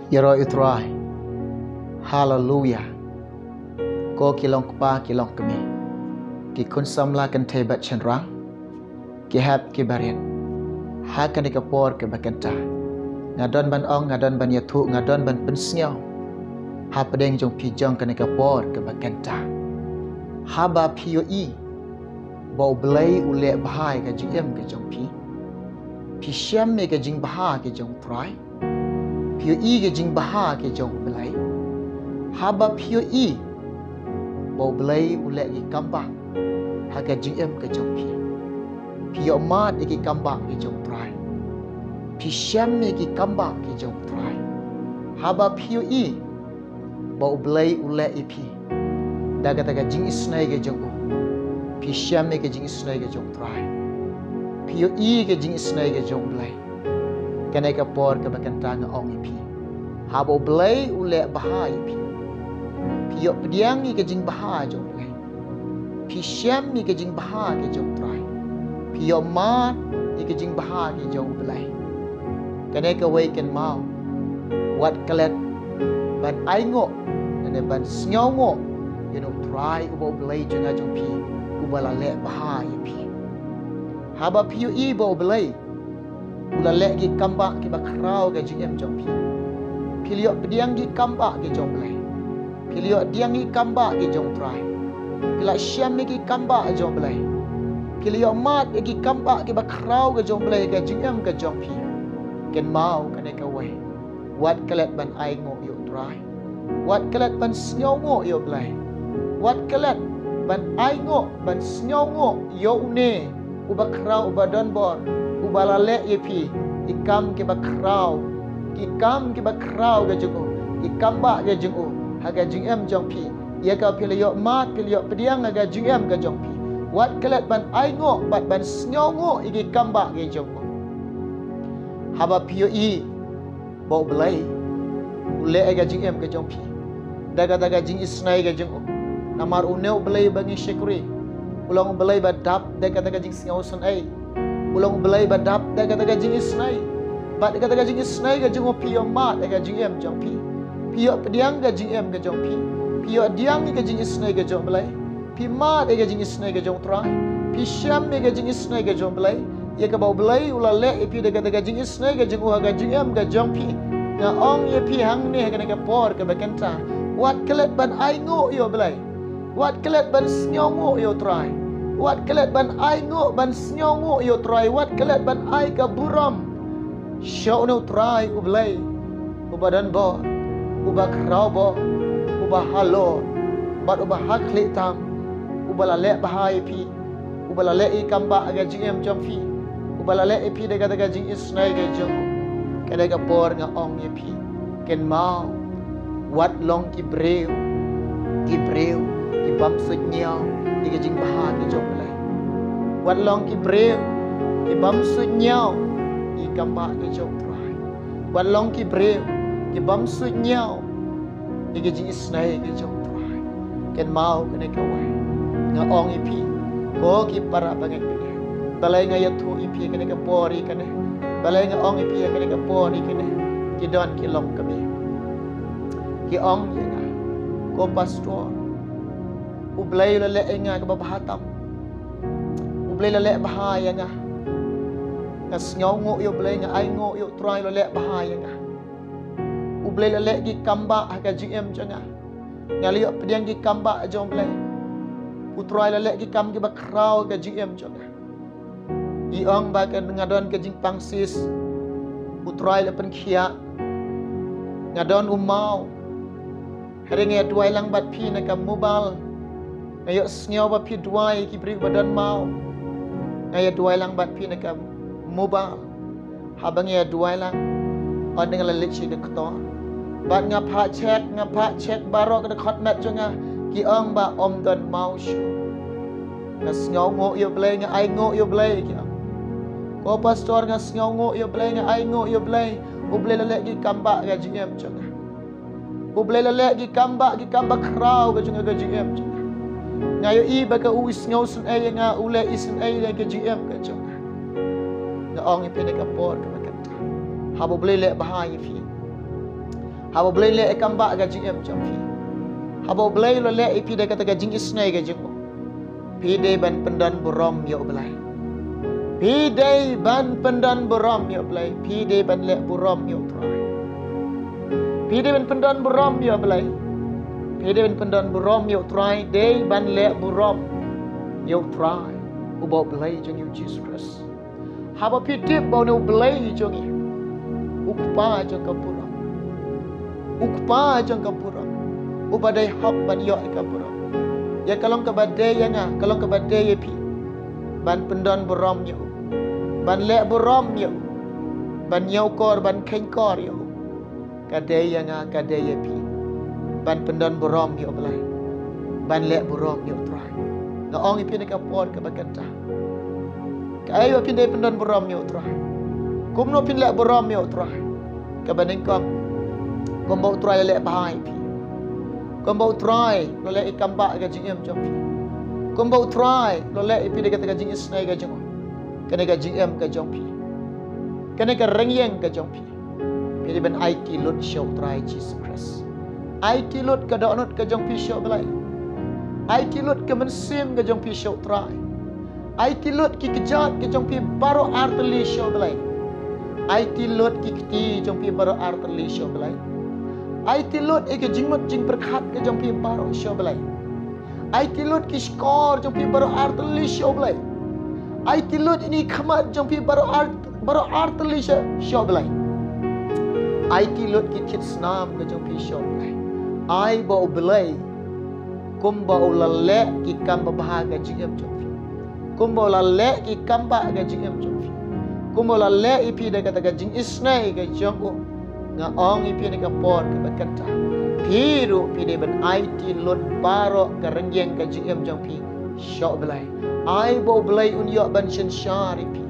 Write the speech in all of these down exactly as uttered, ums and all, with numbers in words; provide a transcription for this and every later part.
Ïaroh ïa u Trai. Haleluya. Ko ki long kpa ki long kmie, ki khun samla kynthei bad shynrang, ki hep ki barit, ha kane ka por kaba kynta nga don ban ong, nga don ban ïathuh, nga don ban pynsngew hapdeng jong phi jong kane ka por kaba kynta. Haba phi ïohi ba U Blei u leh bha ïa ka jingim ka jong phi, phi shem ïa ka jingbha ka jong U Trai, phi ïohi ka jingbha ka jong U Blei. Haba phi ïohi ba U Blei u leh ki kambah ha ka jingim ka jong phi, phi ïohmad ïa ki kambah ka jong U Trai, phi shem ïa ki kambah ka jong U Trai. Haba phi ïohi ba U Blei u leh ïa phi da kata ka jingisynei ka jong u, phi shem ïa ka jingisynei ka jong U Trai, phi ïohi ka jingisynei ka jong U Blei, kane ka por kaba kynta nga ong ïa phi, haba U Blei u leh bha ïa phi, phi ïoh pdiang ïa ka jingbha jong U Blei, phi shem ïa ka jingbha ka jong U Trai, phi ïohmad ïa ka jingbha ka jong U Blei, kane kawei kynmaw, wat klet ban ainguh ne ban sngewnguh ïa U Trai uba U Blei jong nga jong phi, uba la leh bha ïa phi. Haba phi ïohi ba U Blei u la leh ki kambah kiba khraw ha ka jingim jong phi, phi la ïoh pdiang ki kambah ki jong U Blei, phi la ïoh pdiang ki kambah ki jong U Trai, phi la shem ïa ki kambah jong U Blei, phi la ïohmad ïa ki kambah kiba khraw ka jong U Blei ha ka jingim ka jong phi, kynmaw kane kawei, wat klet ban ainguh ïa U Trai, wat klet ban sngewnguh ïa U Blei, wat klet ban ainguh ban sngewnguh ïa une uba khraw, uba donbor, uba la leh ïa phi ki kam kiba khraw, ki kam kiba khraw ka jong u, ki kambah ka jong u ha ka jingim jong phi, ïa ka phi la ïohmad, phi la ïoh pdiang ha ka jingim ka jong phi. Wat klet ban ainguh bad ban sngewnguh ïa ki kambah ka jong u. Haba phi ïohi ba U Blei u leh ïa ka jingim ka jong phi da kata ka jingisynei ka jong u, namar une U Blei ba ngi shakri u long U Blei ba dap da kata ka jingsngewsynei, u long U Blei ba dap da kata ka jingisynei. Bad da kata ka jingisynei ka jong u phi ïohmad ïa ka jingim jong phi, phi ïoh pdiang ka jingim ka jong phi, phi ïoh pdiang ïa ka jingisynei ka jong U Blei, phi mad ïa ka jingisynei ka jong U Trai, phi shem ïa ka jingisynei ka jong U Blei, ïa kaba U Blei u la leh ïa phi da kata ka jingisynei ka jong u ha ka jingim ka jong phi. Nga ong ïa phi hangne ha kane ka por kaba kynta, wat klet ban ainguh ïa U Blei, wat klet ban sngewnguh ïa U Trai, wat klet ban ainguh ban sngewnguh ïa U Trai, wat klet ban ai ka burom sha une U Trai U Blei uba donbor, uba khrawbor, uba halor bad uba hakhlieh tam, uba la leh bha ïa phi, uba la leh ïa ki kambah ha ka jingim jong phi, uba la leh ïa phi da kata ka jingisynei ka jong u. Kane ka por nga ong ïa phi, kynmaw, wat long ki briew, ki briew ki bym suidñiew ïa ka jingbha ka jong U Blei. Wat long ki briew ki bym suidñiew ïa ki kambah ka jong U Trai. Wat long ki briew ki bym suidñiew ïa ka jingisynei ka jong U Trai. Kynmaw kane kawei, nga ong ïa phi, ko ki para bangeit, balei nga ïathuh ïa phi kane ka por ïa kane, balei nga ong ïa phi ïa kane ka por ïa kane? Ki don ki long kmie, ki ong ïa nga, ko pastor, U Blei u la leh ïa nga kaba bha tam, U Blei u la leh bha ïa nga, nga sngewnguh ïa U Blei, nga ainguh ïa U Trai u la leh bha ïa nga. U Blei u la leh ki kambah ha ka jingim jong nga, nga la ïoh pdiang ki kambah jong U Blei, U Trai u la leh ki kam kiba khraw ha ka jingim jong nga. Ngi ong ba ka, nga don ka jingpang sis, U Trai u la pynkhiah, nga don u maw. Hynrei nga ïa duwai lang bad phi na ka mobile, nga ïohsngew ba phi duwai ïa ki briew ba don maw. Nga ïa duwai lang bad phi na ka mobile. Haba nga ïa duwai lang, ynda nga la leit sha ka ktor, bad nga phah check, nga phah check baroh ka dkhot met jong nga, ki ong ba ym don maw shuh. Nga sngewnguh ïa U Blei, nga ainguh ïa U Blei, ki ong. Ko pastor, nga sngewnguh ïa U Blei, nga ainguh ïa U Blei, U Blei u la leh ki kambah ha ka jingim jong nga. U Blei u la leh ki kambah, ki kambah khraw ha ka jong, ha ka jingim jong nga. Nga ïohi ba ka, u isynei ïa nga, u leh isynei ïa ka jingim ka jong nga. Nga ong ïa phi na ka por kaba kynta, haba U Blei u leh bha ïa phi, Haba U Blei u leh ïa ka kam ba ka jingim jong phi, haba U Blei u la leh ïa phi da kata ka jingisynei ka jong u, phi dei ban pyndon burom ïa U Blei. Phi dei ban pyndon burom ïa U Blei. Phi dei ban leh burom ïa U Trai. Phi dei ban pyndon burom ïa U Blei. Phi dei ban pyndon burom ïa U Trai. Dei ban leh burom ïa U Trai, uba U Blei jong ngi U Jisu Khrist. Haba phi tip ba une U Blei jong ngi, U Kpa jong ka burom, U Kpa jong ka burom, uba dei hok ban ïoh ïa ka burom. Ïa ka long kaba dei ïa nga, ka long kaba dei ïa phi, ban pyndon burom ïa u, ban leh burom ïa u, ban ïakor, ban kheiñkor ïa u. Ka dei ïa nga, ka dei ïa phi, ban pyndon burom ïa U Blei, ban leh burom ïa U Trai. Nga ong ïa phi ha kane ka por kaba kynta, kaei ba phin dei pyndon burom ïa U Trai? Kumno phin leh burom ïa U Trai? Kaba nyngkong, kumba U Trai u la leh bha ïa phi, kumba U Trai u la leh ïa ka kam ba ka jingim jong phi, kumba U Trai u la leh ïa phi da kata ka jingisynei ka jong u, kane ka jingim ka jong phi, kane ka rynïeng ka jong phi, phi dei ban aiti lut sha U Trai Jisu Khrist. Aiti lut ka dohnud ka jong phi sha U Blei. Aiti lut ka mynsiem ka jong phi sha U Trai. Aiti lut ki kjat ka jong phi baroh artylli sha U Blei. Aiti lut ki kti jong phi baroh artylli sha U Blei. Aiti lut ïa ka jingmut jingpyrkhat ka jong phi baroh sha U Blei. Aiti lut ki shkor jong phi baroh artylli sha U Blei. Aiti lut ïa ki khmat jong phi baroh ar, baroh artylli sha, sha U Blei. Aiti lut ki thied snam ka jong phi sha U Blei. Ai ba U Blei, kumba u la leh ki kam babha ka jingim jong phi, kumba u la leh ki kam ba ka jingim jong phi, kumba u la leh ïa phi da kata ka jingisynei ka jong u, nga ong ïa phi ha kane ka por kaba kynta, phi ruh phi dei ban aiti lut baroh ka rynïeng ka jingim jong phi sha U Blei. Ai ba U Blei un ïoh ban synshar ïa phi.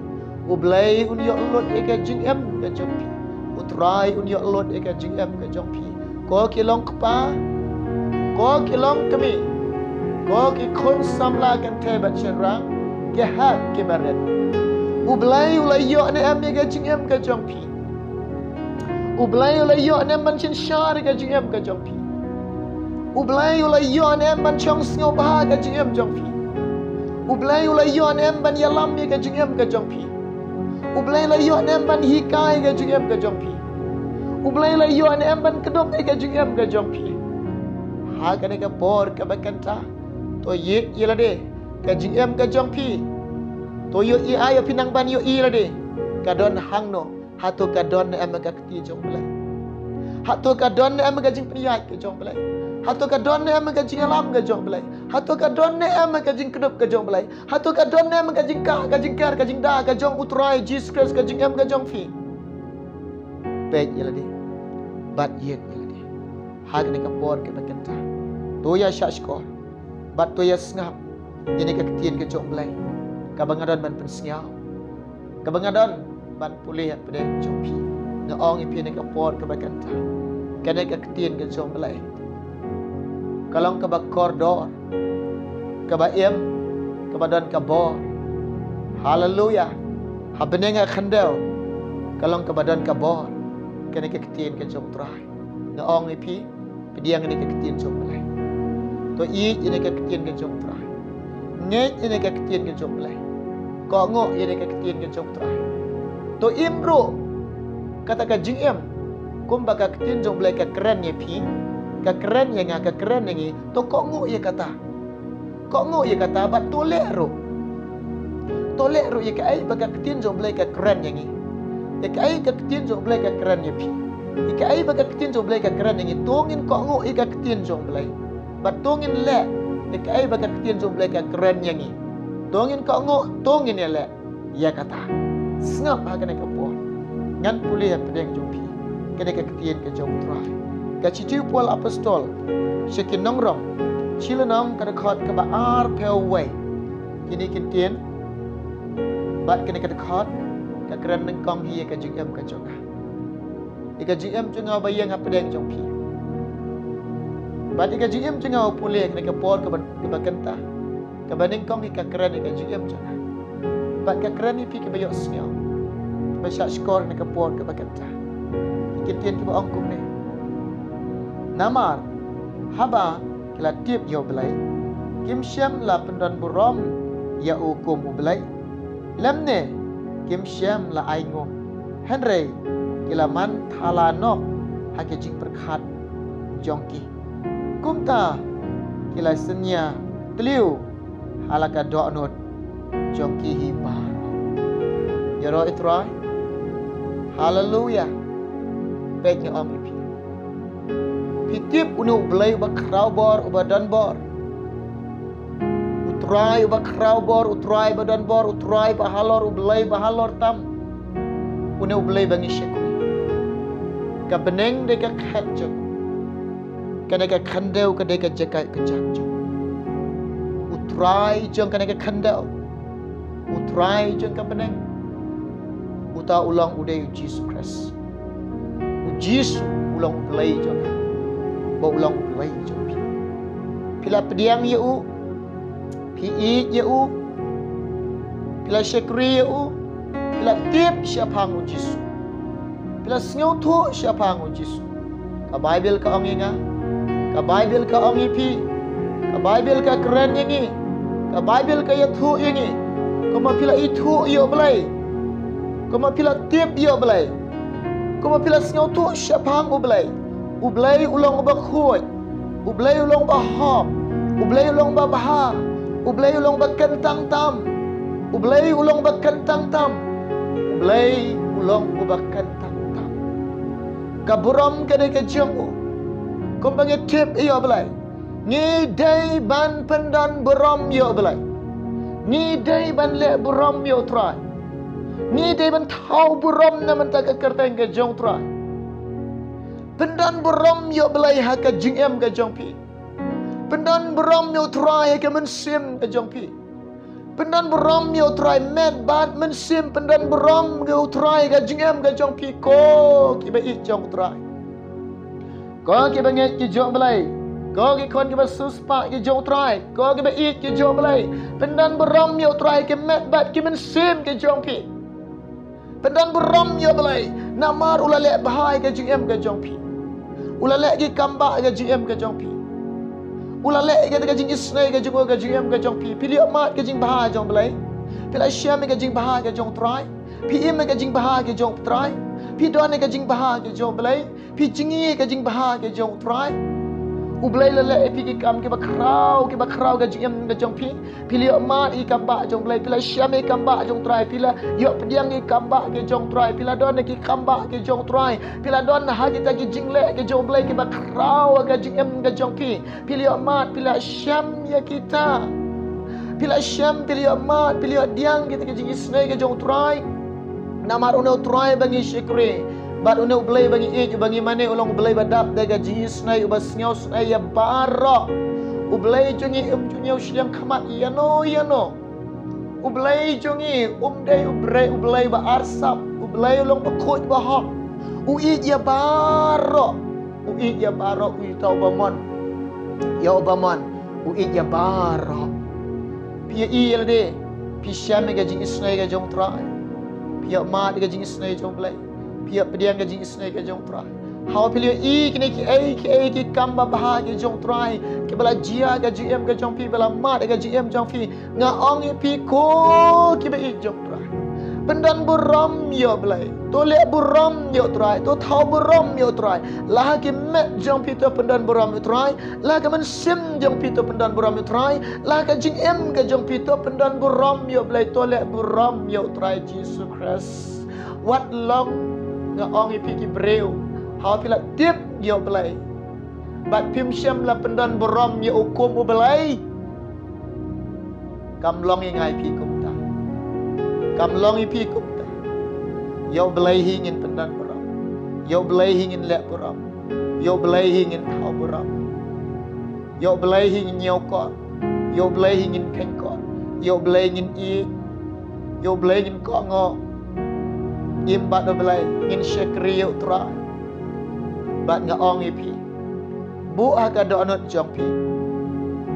U Blei un ïoh lut ïa ka jingim ka jong phi. U Trai un ïoh lut ïa ka jingim ka jong phi. Ko ki long kpa, ko ki long kmie, ko ki khun samla kynthei bad shynrang, ki heh ki barit, U Blei u la ïoh ne em ïa ka jingim ka jong phi? U Blei u la ïoh ne em ban synshar ïa ka jingim ka jong phi? U Blei u la ïoh ne em ban shong sngewbha ïa ka jingim jong phi? U Blei u la ïoh ne em ban ïalam ïa ka jingim ka jong phi? U Blei u la ïoh ne em ban hikai ïa ka jingim ka jong phi? U Blei u la ïoh ne em ban kdup ïa ka jingim ka jong phi? Ha kane ka por kaba kynta, to ïeit ïa lade, ka jingim ka jong phi, to ïohi, ai ïa phi nang ban ïohi ïa lade, ka don hangno? Hato ka don ne em ka ktien jong U Blei? Hato ka don ne em ka jingpynïaid ka jong U Blei? Hato ka don ne em ka jingïalam ka jong U Blei? Hato ka don ne em ka jingkdup ka jong U Blei? Hato ka don ne em ka jingkah, ka jingker, ka jingda ka jong U Trai Jisu Khrist ha ka jingim ka jong phi? Peit ïa lade bad ïeit ïa lade ha kane ka por kaba kynta. To ïa shahshkor bad to ïa sngap ïa kane ka ktien ka jong U Blei, kaba nga don ban pynsngew, kaba nga don ban pule hapdeng jong phi. Nga ong ïa phi ha kane ka por kaba kynta, kane ka ktien ka jong U Blei ka long kaba kordor, kaba im, kaba don ka bor. Haleluia. Ha bneng ha khyndew ka long kaba don ka bor, kane ka ktien ka jong U Trai. Nga ong ïa phi, pdiang ïa kane ka ktien jong U Blei. To ïeit ïa kane ka ktien ka jong U Trai. Ngeit ïa kane ka ktien ka jong U Blei. Kohnguh ïa kane ka ktien ka jong U Trai. To im ruh kata ka jingim kumba ka ktien jong U Blei ka kren ïa phi, ka kren ïa nga, ka kren ïa ngi. To kohnguh ïa kata. Kohnguh ïa kata bad to leh ruh. To leh ruh ïa kaei ba ka ktien jong U Blei ka kren ïa ngi. Ïa kaei ka ktien jong U Blei ka kren ïa phi. Ïa kaei ba ka ktien jong U Blei ka kren ïa ngi, to ngin kohnguh ïa ka ktien jong U Blei. Bad to ngin leh ïa kaei ba ka ktien jong U Blei ka kren ïa ngi. To ngin kohnguh, to ngin ïaleh ïa kata. Sngap ha kane ka por. Ngan pule hapdeng jong phi kane ka ktien ka jong U Trai. Ka shithi u Paul Apostol sha ki nong Rom, shi lynnong, ka dkhot kaba arphew wei. Kine ki ktien bad kane ka dkhot ka kren nyngkong hi ïa ka jingim ka jong nga, ïa ka jingim jong nga ba ïeng hapdeng jong phi. Bad ïa ka jingim jong nga u pule ha kane ka por kaba, kaba kynta, kaba nyngkong hi ka kren ïa ka jingim jong nga. Bad ka kren ïa phi kiba ïohsngew, kiba shahshkor ha kane ka por kaba kynta. Ki ktien kiba ong kumne: Namar haba ki la tip ïa U Blei, kim shym la pyndon burom ïa u kum U Blei, lymne kim shym la ai nguh, hynrei ki la man thala noh ha ki jingpyrkhat jong ki. Kumta ki la synñia tliw ha la ka dohnud jong ki hi baroh. Ïaroh ïa U Trai. Haleluya. Peit, nga ong ïa phi, phi tip une U Blei uba khraw bor, uba don bor, U Trai uba khraw bor, U Trai uba don bor, U Trai ba halor, U Blei ba halor tam, une U Blei ba ngi shakri. Ka bneng dei ka khet jong u, kane ka khyndew ka dei ka jaka ïaid pynjah jong u. U Trai jong kane ka khyndew, U Trai jong ka bneng, uta u long, u dei U Jisu Khrist. U Jisu u long U Blei jong nga, bad u long U Blei jong phi. Phi la pdiang ïa u, phi ïeit ïa u, phi la shakri ïa u, phi la tip shaphang U Jisu, phi la sngewthuh shaphang U Jisu. Ka Baibl ka ong ïa nga, ka Baibl ka ong ïa phi, ka Baibl ka kren ïa ngi, ka Baibl ka ïathuh ïa ngi. Kumba phi la ithuh ïa U Blei, kumba phi la tip ïa U Blei, kumba phi la sngewthuh shaphang U Blei, U Blei u long uba khuid, U Blei u long uba hok, U Blei u long uba bha, U Blei u long uba kyntang tam, U Blei u long uba kyntang tam, U Blei u long uba kyntang tam. Ka burom ka dei ka jong u. Kumba ngi tip ïa U Blei, ngi dei ban pyndon burom ïa U Blei. Ngi dei ban leh burom ïa U Trai. Ngi dei ban thaw burom na bynta ka kyrteng ka jong U Trai. Pyndon burom ïa U Blei ha ka jingim ka jong phi. Pyndon burom ïa U Trai ha ka mynsiem ka jong phi. Pyndon burom ïa U Trai, met bad mynsiem, pyndon burom ïa U Trai ha ka jingim ka jong phi, ko kiba ïeit jong U Trai. Ko kiba ngeit ki jong U Blei, ko ki khun kiba siewspah ki jong U Trai, ko kiba ïeit ki jong U Blei. Pyndon burom ïa U Trai ha ki met bad ki mynsiem ki jong phi. Pyndon burom ïa U Blei, namar u la leh bha ïa ka jingim ka jong phi. U la leh ki kam bha ïa ka jingim ka jong phi. U la leh ïa ka jingisynei ka jong u ha ka jingim ka jong phi. Phi la ïohmad ïa ka jingbha jong U Blei. Phi la shem ïa ka jingbha ka jong U Trai. Phi im ïa ka jingbha ka jong U Trai. Phi don ïa ka jingbha ka jong U Blei. Phi jngi ïa ka jingbha ka jong U Trai. U Blei u la leh ïa phi ki kam kiba khraw, kiba khraw ha ka jingim ka jong phi. Phi la ïohmad ïa ki kam bha jong U Blei, phi la shem ïa ki kam bha jong U Trai, phi la ïoh pdiang ïa ki kam bha ki jong U Trai, phi la don ïa ki kam bha ki jong U Trai, phi la don ha kita ki jingleh ki jong U Blei kiba khraw ha ka jingim ka jong phi. Phi la ïohmad, phi la shem ïa kita. Phi la shem, phi la ïohmad, phi la ïoh pdiang kita ki jingisynei ki jong U Trai. Namar une U Trai ba ngi shakri bad une U Blei ba ngi ïeit, uba ngi mane, u long U Blei ba dap da ka jingisynei, uba sngewsynei ïa baroh. U Blei jong ngi um ju ñiew shiliang khmat ïano ïano. U Blei jong ngi um dei u brei, U Blei ba arsap, U Blei u long ba khuid ba hok. U ïeit ïa baroh, u ïeit ïa baroh, u ïeit ïa uba mon, ïa uba mon, u ïeit ïa baroh. Phi ïohi ïa lade, phi shem ïa ka jingisynei ka jong U Trai. Phi ïohmad ïa ka jingisynei jong U Blei. Phi ïoh pdiang ïa ka jingisynei ka jong U Trai. Haba phi la ïohi kine kiei kiei ki kam babha ki jong U Trai kiba la jia ha ka jingim ka jong phi, ba la mad ha ka jingim jong phi, nga ong ïa phi, ko kiba ïeit jong U Trai, pyndon burom ïa U Blei. To leh burom ïa U Trai, to thaw burom ïa U Trai. La ha ki met jong phi to pyndon burom ïa U Trai. La ha ka mynsiem jong phi to pyndon burom ïa U Trai. La ha ka jingim ka jong phi to pyndon burom ïa U Blei, to leh burom ïa U Trai Jisu Khrist. Wat long, nga ong ïa phi, ki briew, haba phi la tip ïa U Blei bad phim shym la pyndon burom ïa u kum U Blei, kam long ïa nga ïa phi kumta. Kam long ïa phi kumta. Ïa U Blei hi ngin pyndon burom. Ïa U Blei hi ngin leh burom. Ïa U Blei hi ngin thaw burom. Ïa U Blei hi ngin ñiewkor. Ïa U Blei hi ngin khenkor. Ïa U Blei ngin ïeit. Ïa U Blei ngin kohnguh. Im bad U Blei, ngin shakri ïa U Trai. Bad nga ong ïa phi, buh ha ka dohnud jong phi,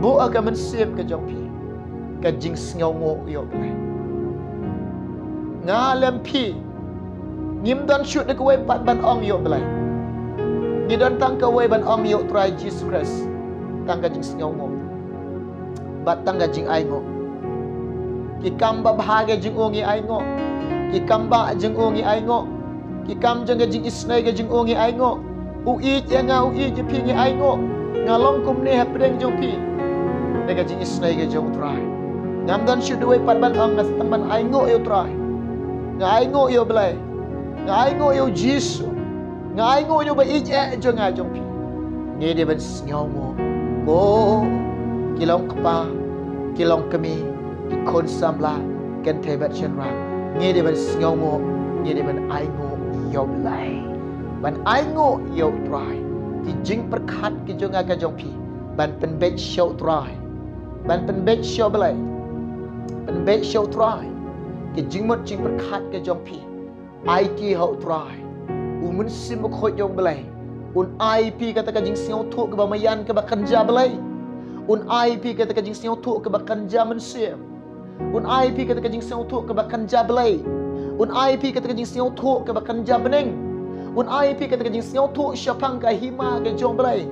buh ha ka mynsiem ka jong phi ka jingsngewnguh ïa U Blei. Nga lem phi ngim don shuh da kawei pat ban ong ïa U Blei. Ngi don tang kawei ban ong ïa u Trai Jisu Khrist, tang ka jingsngewnguh bad tang ka jingainguh. Ki kam babha ka jong u ngi ainguh. Ki kam ba jong u ngi ainguh. Ki kam jong ka jingisynei ka jong u ngi ainguh. U ïeit ïa nga, u ïeit ïa phi ngi ainguh. Nga long kumne hapdeng jong phi. Da ka jingisynei ka jong u Trai. Ngam don shuh duwai pat ban ong, nga sdang ban ainguh ïa u Trai. Nga ainguh ïa u Blei. Nga ainguh ïa u Jisu. Nga ainguh ïa u ba ïeit eh jong nga jong phi. Ngi dei ban sngewnguh. Ko ki long kpa, ki long kmie, ki khun samla, kynthei bad shynrang. Ngi dei ban sngewnguh, ngi dei ban ainguh ïa u Blei. Ban ainguh ïa u Trai. Ki jingpyrkhat ki jong nga ka jong phi. Ban pynbeit sha u Trai. Ban pynbeit sha u Blei. Pynbeit sha u Trai. Ki jingmut jingpyrkhat ki jong phi. Aiti ha u Trai. U Mynsiem Bakhuid jong u Blei un ai phi kata ka jingsngewthuh kaba maïan kaba kynja Blei. Un ai phi kata ka jingsngewthuh kaba kynja mynsiem. Un ai phi kata ka jingsngewthuh kaba kynja Blei. Un ai phi kata ka jingsngewthuh kaba kynja bneng. Un ai phi kata ka jingsngewthuh shaphang ka hima ka jong u Blei.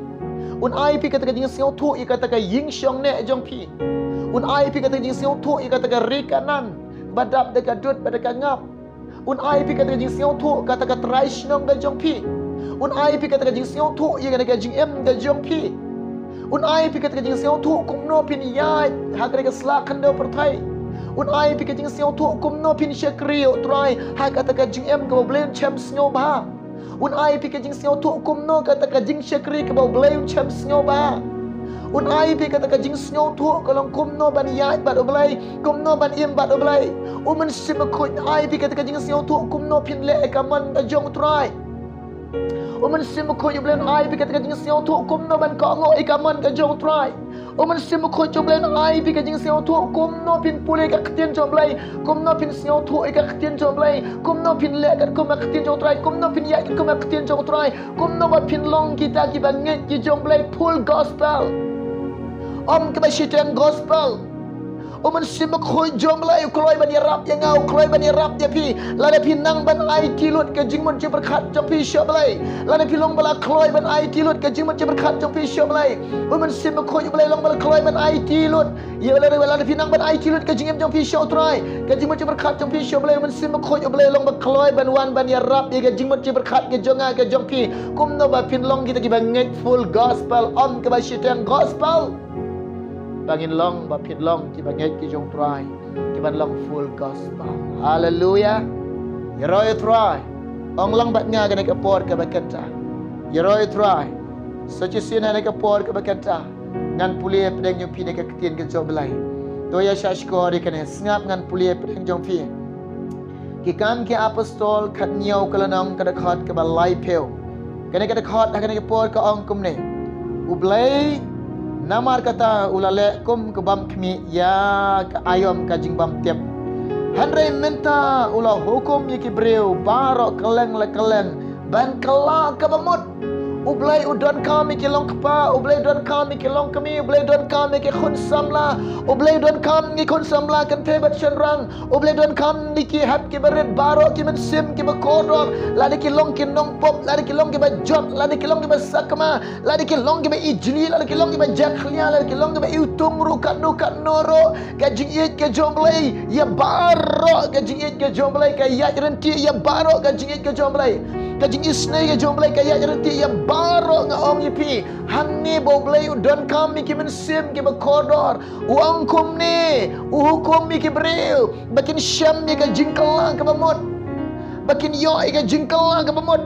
Un ai phi kata ka jingsngewthuh ïa kata ka ïingshong neh jong phi. Un ai phi kata ka jingsngewthuh ïa kata ka ri Kanaan ba dap da ka dud bad da ka ngap. Un ai phi kata ka jingsngewthuh kata ka trai shnong ka jong phi. Un ai phi kata ka jingsngewthuh ïa kata ka jingim ka jong phi. Un ai phi kata ka jingsngewthuh kumno phin ïaid ha kata ka sla khyndew pyrthei. Un ai phi ka jingsngewthuh kumno phin shakri ïa u Trai ha kata ka jingim kaba u Blei un shem sngewbha. Un ai phi ka jingsngewthuh kumno kata ka jingshakri kaba u Blei un shem sngewbha. Un ai phi kata ka jingsngewthuh ka long kumno ban ïaid bad u Blei, kumno ban im bad u Blei. U Mynsiem Bakhuid un ai phi kata ka jingsngewthuh kumno phin leh ïa ka mon ka jong u Trai. U Mynsiem Bakhuid u Blei un ai phi kata ka jingsngewthuh kumno ban kohnguh ïa ka mon ka jong u Trai. U Mynsiem Bakhuid jong u Blei un ai phi ka jingsngewthuh kumno phin pule ïa ka ktien jong u Blei, kumno phin sngewthuh ïa ka ktien jong u Blei, kumno phin leh katkum ka ktien jong u Trai, kumno phin ïaid katkum ka ktien jong u Trai, kumno ba phin long kita kiba ngeit ki jong u Blei, full gospel. Ym kaba shiteng gospel. U Mynsiem Bakhuid jong u Blei u kloi ban ïarap ïa nga, u kloi ban ïarap ïa phi. Lada phi nang ban aiti lut ka jingmut jingpyrkhat jong phi sha u Blei, lada phi long ba la kloi ban aiti lut ka jingmut jingpyrkhat jong phi sha u Blei, u Mynsiem Bakhuid u Blei long ba la kloi ban aiti lut. Ïa lada, lada phi nang ban aiti lut ka jingim jong phi sha u Trai, ka jingmut jingpyrkhat jong phi sha u Blei, u Mynsiem Bakhuid u Blei long ba kloi ban wan ban ïarap ïa ka jingmut jingpyrkhat ka jong nga ka jong phi. Kumno ba phin long kita kiba ngeit full gospel, ym kaba shiteng gospel. Ba ngin long, ba phin long kiba ngeit ki jong u Trai, kiban long full gospel. Haleluia. Ïaroh ïa u Trai. Ong lang bad nga kane ka por kaba kynta. Ïaroh ïa u Trai. Sa shisien ha kane ka por kaba kynta, ngan pule hapdeng jong phi na ka ktien ka jong u Blei. To ïa shah shkor ïa kane, sngap, ngan pule hapdeng jong phi. Ki Kam ki Apostol khathynñiew ka lynnong, ka dkhot kaba laiphew. Kane ka dkhot ha kane ka por ka ong kumne: U Blei namar kata u la leh kum ka bym khmih ïa ka aïom ka jingbymtip. Hynrei mynta u la hukum ïa ki briew baroh kylleng la kylleng ban kylla kaba mut. U Blei u donkam ïa ki long kpa, u Blei u donkam ïa ki long kmie, u Blei u donkam ïa ki khun samla, u Blei u donkam ïa ki khun samla kynthei bad shynrang, u Blei u donkam ïa ki hep ki barit baroh, ki mynsiem kiba kordor, lada ki long ki nongpop, lada ki long kiba jot, lada ki long kiba sakma, lada ki long kiba ijli, lada ki long kiba jakhlia, lada ki long kiba iwtung ruh katno katno ruh. Ka jingïeit ka jong u Blei ïa baroh, ka jingïeit ka jong u Blei ka ïaid ryntih ïa baroh, ka jingïeit ka jong u Blei, ka jingisynei ka jong u Blei ka ïaid ryntih ïa baroh. Nga ong ïa phi, hangne ba u Blei u donkam ïa ki mynsiem kiba kordor, u ong kumne, u hukum ïa ki briew ba kin shem ïa ka jingkylla kaba mut, ba kin ïoh ïa ka jingkylla kaba mut,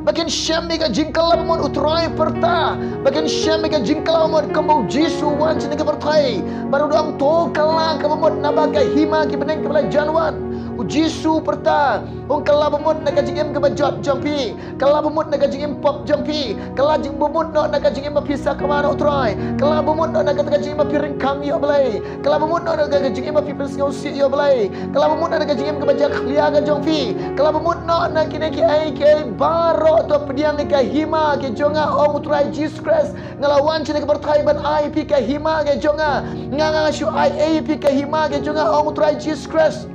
ba kin shem ïa ka jingkylla ba mut. U Trai u pyrta ba kin shem ïa ka jingkylla ba mut, kumba u Jisu u wan sha kane ka pyrthei, bad u ong, to kylla kaba mut, naba ka hima ki bneng kaba la jan wan. U Jisu u pyrta, un kylla ba mut na ka jingim kaba jot jong phi, kylla ba mut na ka jingim pop jong phi, kylla jing ba mut noh na ka jingim ba phi sakma na u Trai, kylla ba mut noh na ka jingim ba phi ryngkang ïa u Blei, kylla ba mut noh na ka jingim ba phi pynsngewsih ïa u Blei, kylla ba mut noh na ka jingim kaba jakhlia ka jong phi, kylla ba mut noh na kine kiei kiei baroh. To pdiang ïa ka hima ka jong nga, ong u Trai Jisu Khrist. Nga la wan sha kane ka pyrthei ban ai phi ka hima ka jong nga. Nga, nga shu ai ei phi ka hima ka jong nga, ong u Trai Jisu Khrist.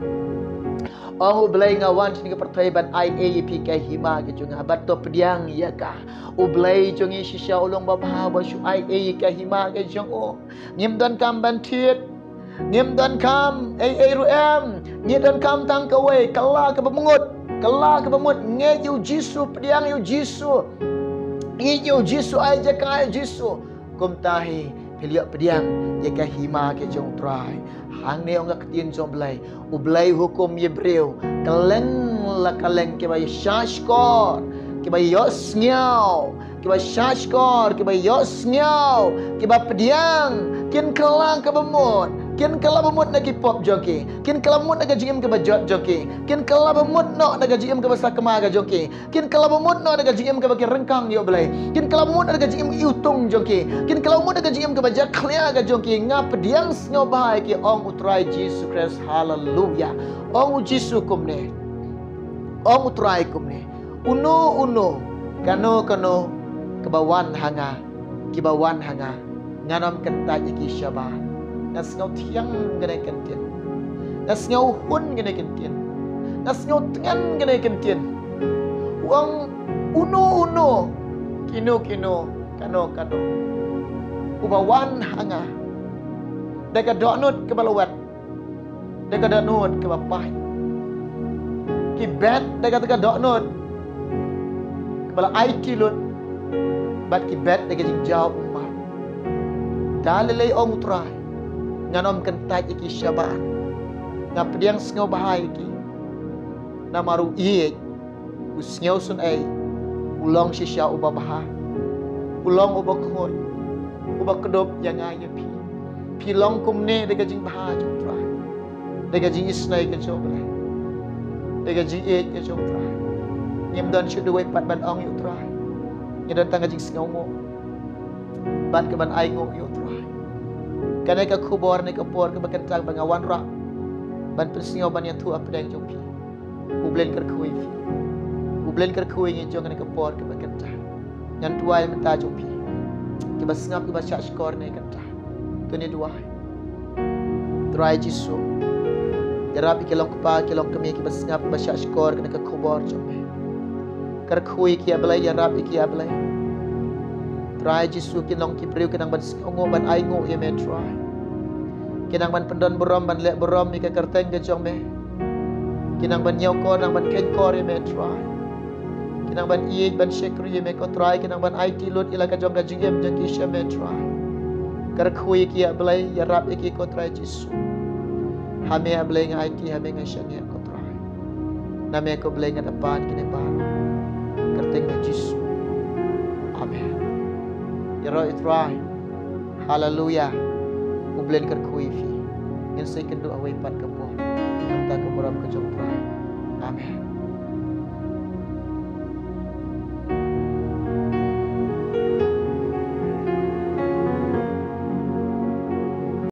Ong U Blei, nga wan sha kane ka pyrthei ban ai ei ïa phi ka hima ka jong nga, bad to pdiang ïa ka. U Blei jong ngi shisha u long babha ba shu ai ei ïa ka hima ka jong u. Ngim donkam ban thied. Ngim donkam ei ei ruh em. Ngi donkam tang kawei, kylla kaba mut. Kylla kaba mut, ngeit ïa u Jisu, pdiang ïa u Jisu. Ngeit ïa u Jisu, ai jaka ïa u Jisu. Kumta hi phi ïoh pdiang ïa ka hima ka jong u Trai. Hangne ong ka ktien jong u Blei, u Blei hukum ïa briew kylleng la kylleng, kiba ïa shahshkor, kiba ïohsngew, kiba shahshkor, kiba ïohsngew, kiba pdiang, kin kylla kaba mut. Kin kylla ba mut na ki pop jong ki. Kin kylla ba mut na ka jingim kaba jot jong ki. Kin kylla ba mut noh na ka jingim kaba sakma ka jong ki. Kin kylla ba mut noh na ka jingim kaba ki ryngkang ïa u Blei. Kin kylla ba mut noh na ka jingim iwtung jong ki. Kin kylla ba mut noh na ka jingim kaba jakhlia ka jong ki. Nga pdiang sngewbha ïa ki, ong u Trai Jisu Khrist. Haleluya. Ong u Jisu kumne. Ong u Trai kumne. Uno uno, kano kano kaba wan ha nga, kiba wan ha nga, ngan ym kyntait ïa ki shabar. Nga sngew thiang kane ka ktien. Nga sngew hun kane ka ktien. Nga sngew tngen kane ka ktien. U ong uno uno, kino kino, kano kano, uba wan ha nga da ka dohnud kaba lwet, da ka dohnud kaba pait. Ki bet da kata ka dohnud kaba la aiti lut, bad ki bet da ka jingjaw ummat. Da lei lei, ong u Trai, ngan ym kyntait ïa ki shabar. Nga pdiang sngewbha ïa ki. Namar u ïeit, u sngewsynei, u long shisha uba bha. U long uba khuid, uba kdup ïa nga ïa phi. Phi long kumne da ka jingbha jong u Trai, da ka jingisynei ka jong u Blei, da ka jingïeit ka jong u Trai. Ngim don shuh duwai pat ban ong ïa u Trai. Ngi don tang ka jingsngewnguh bad ka ban ainguh ïa u Trai. Kane ka khubor ne ka por kaba kynta ba nga wanrah ban pynsngew ban ïathuh hapdeng jong phi. U Blei un kyrkhu ïa phi. U Blei un kyrkhu ïa ngi jong kane ka por kaba kynta. Ngan duwai mynta jong phi, kiba sngap, kiba shahshkor ne kynta. To ngin duwai. Trai Jisu, ïarap ïa ki long kpa, ki long kmie, kiba sngap, kiba shahshkor kane ka khubor jong me. Kyrkhu ïa ki, A Blei, ïarap ïa ki, A Blei. Trai Jisu, ki long ki briew ki nang ban sngewnguh, ban ainguh ïa me, Trai. Ki nang ban pyndon burom, ban leh burom ïa ka kyrteng ka jong me. Ki nang ban ñiewkor, nang ban kheiñkor ïa me, Trai. Ki nang ban ïeit, ban shakri ïa me, ko Trai. Ki nang ban aiti lut ïa la ka jong ka jingim jong ki sha me, Trai. Kyrkhu ïa ki, A Blei, ïarap ïa ki, ko Trai Jisu. Ha me, A Blei, nga aiti, ha me nga shaniah, ko Trai. Na me, ko Blei, nga da pan kine baroh. Kyrteng jong Jisu. Amen. Ïaroh ïa u Trai. Haleluya. U Blei un kyrkhu ïa phi. Ngin sa ïakynduh ha kawei pat ka